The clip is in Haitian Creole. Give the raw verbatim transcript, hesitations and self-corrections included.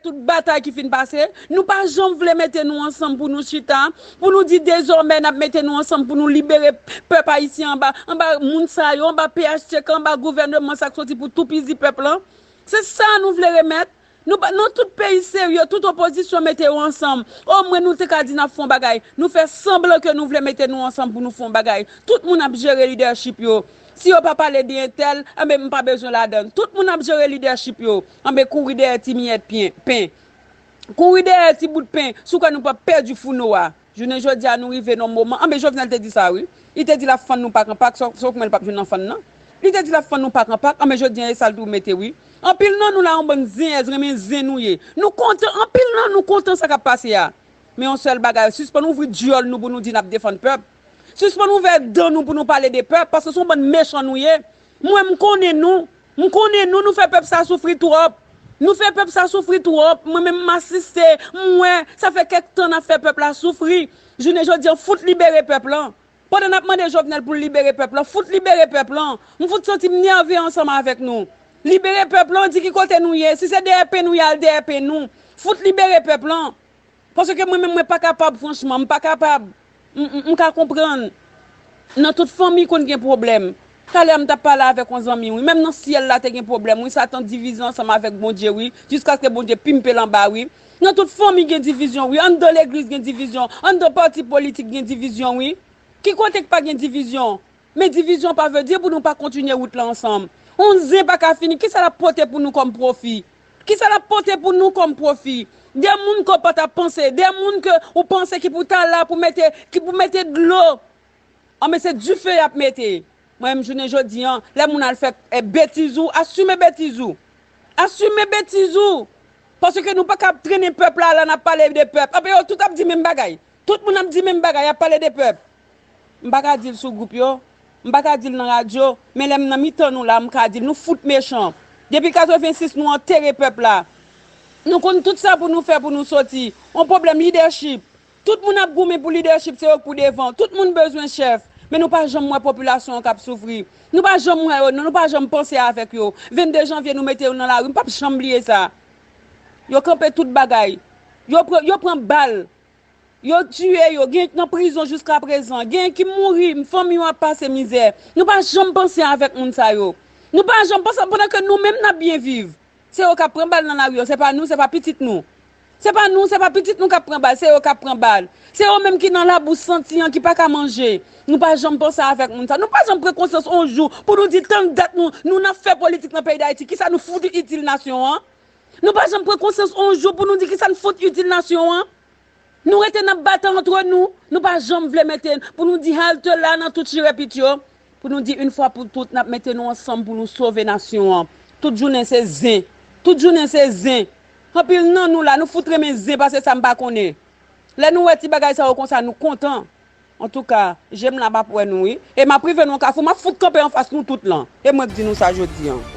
tout batay ki fin pase, nou pa janm vle mete nou ansanm pou nou chita, pou nou di dezòmè n ap mete nou ansanm pou nou libere pèp ayisyen anba, anba moun sa yo, anba P H T K, anba gouvèneman sa k soti pou toupizi pèp lan. Se sa nou vle remèt. Nou pa, nan tout peyi serye, tout opozisyon mete yo ansanm. Omwen nou te ka di n ap fè yon bagay. Nou fè sanblan ke nou vle mete nou ansanm pou nou fè yon bagay. Tout moun ap jere lidèchip yo. Si yo pa pale de entèl, anben m pa bezwen ladann. Tout moun ap jere lidèchip yo. Anben kouri dèyè ti miyèt pyen, pen. Kouri dèyè ti bout pen, si w kwè nou p ap pèdi founo a. Jounen jodi a nou rive nan moman, anben Jovenel te di sa wi. Li te di l ap fann nou pak an pak, sa w kwè l p ap jwenn nan fann nan? Li te di l ap fann nou pak an pak, anben jodi a e sa l tou mete wi. Anpil nan nou la yon bann zenyèz, renmen zen nou ye. Nou kontan, anpil nan nou kontan sa k ap pase a. Men yon sèl bagay, sispann ouvri dyòl nou pou nou di n ap defann pèp. Sispann ouvè dan nou pou nou pale de pèp, paske se yon bann mechan nou ye. Mwen, m konnen nou. M konnen nou, nou fè pèp sa soufri twòp. Nou fè pèp sa soufri twòp. Mwen menm, m asiste, m wè, sa fè kèk tan n ap fè pèp la soufri. Jounen jodi a, fout libere pèp lan. Pandan n ap mande Jovenel pou l libere pèp lan, fout libere pèp lan. M fout santi m nève ansanm avèk nou. Libere pèp lan, di ki kote nou ye. Si se dèyè pen nou ye, al dèyè pen nou. Fout libere pèp lan. Paske mwen menm, mwen pa kapab, franchman, m pa kapab. M, m, m ka konprann. Nan tout fanmi konn gen pwoblèm. Talè a m t ap pale avèk yon zanmi, wi. Menm nan syèl la te gen pwoblèm, wi. Satan divize ansanm avèk Bondye, wi. Jiskaske Bondye pimpe l anba, wi. Nan tout fanmi gen divizyon, wi. Anndan legliz gen divizyon. Anndan pati politik gen divizyon, wi. Ki kote k pa gen divizyon? Men divizyon pa vle di pou nou pa kontinye wout la ansanm. Yon zen pa ka fini. Kisa l ap pote pou nou kòm pwofi? Kisa l ap pote pou nou kòm pwofi? De moun ke w pa t ap panse, de moun ke ou panse ki pou ta la pou mete, ki pou mete dlo. Anben se dife y ap mete. Mwen menm jounen jodi a, lè moun al fè, eh, betiz ou, asime betiz ou. Asime betiz ou. Paske nou pa ka ap trennen pèp la, la n ap pale de pèp. Anben yo tout ap di menm bagay. Tout moun ap di menm bagay, y ap pale de pèp. M pa ka di l sou gwoup yo, m pa ka di l nan radyo, men lè m nan mitan nou la, m ka di l, nou fout mechan. Depi katrevensis, nou antere pèp la. Nou konn tout sa pou nou fè pou nou soti. Yon pwoblèm lidèchip. Tout moun ap goumen pou lidèchip, se yo k pou devan. Tout moun bezwen chèf. Men nou pa janm wè popilasyon an k ap soufri. Nou pa janm wè yo, non, nou pa janm panse avèk yo. Vennde janvye, nou mete yo nan lari. M p ap janm bliye sa. Yo kanpe tout bagay. Yo pran, yo pran bal. Yo tiye yo, gen nan prizon jiskaprezan, gen ki mouri, fanmi yo ap pase mizè. Nou pa janm panse avèk moun sa yo. Nou pa janm panse, pandan ke nou menm n ap byen viv. Se yo k ap pran bal nan lari yo, se pa nou, se pa pitit nou. Se pa nou, se pa pitit nou k ap pran bal, se yo k ap pran bal. Se yo menm ki nan labou santi an, ki pa ka manje. Nou pa janm panse avèk moun sa. Nou pa janm pran konsyans yon jou pou nou di tann dat nou, nou n ap fè politik nan peyi Dayiti. Kisa nou fout itil nasyon an? Nou pa janm pran konsyans yon jou pou nou di kisa n fout itil nasyon an. Nou rete n ap batay antre nou, nou pa janm vle mete pou nou di halte la nan tout chirepit yo. Pou nou di yon fwa pou tout, n ap mete nou ansanm pou nou sove nasyon an. Tout jounen se zen. Tout jounen se zen. Anpil nan nou la, nou fout renmen zen pase sa m pa konnen. Lè nou wè ti bagay sa yo konsa, nou kontan. Antouka, je m la m ap wè nou, wi. E m ap rive nan yon kafou, m ap fout kanpe anfas nou tout lan. E mwen k di nou sa jodi an.